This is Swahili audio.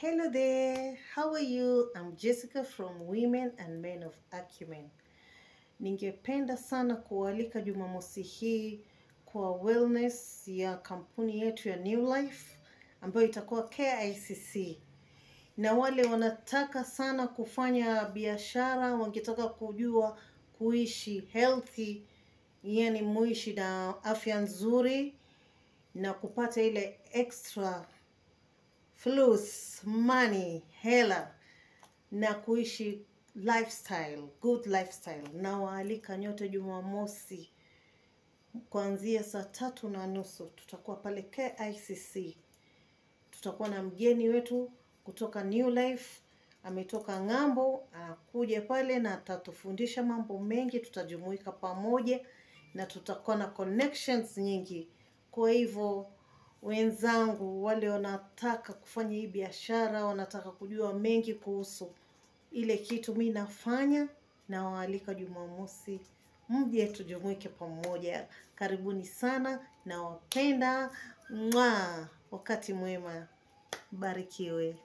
Hello there, how are you? I'm Jessica from Women and Men of Acumen. Ningependa sana kualika Jumamosi hii kwa wellness ya kampuni yetu ya New Life ambayo itakuwa KICC. Na wale wanataka sana kufanya biashara, wangetaka kujua kuishi healthy, yani muishi na afya nzuri na kupata ile extra flus, money, hela na kuishi lifestyle, good lifestyle. Nawaalika nyote Jumamosi kuanzia 3:30 tutakuwa pale KICC. Tutakuwa na mgeni wetu kutoka New Life, ametoka ng'ambo, anakuja pale na atatufundisha mambo mengi. Tutajumuika pamoja na tutakuwa na connections nyingi. Kwa hivyo wenzangu, wale wanataka kufanya hii biashara, wanataka kujua mengi kuhusu ile kitu mi nafanya, nawaalika Jumamosi mje tujumuike pamoja. Karibuni sana, nawapenda. Mwa, wakati mwema, barikiwe.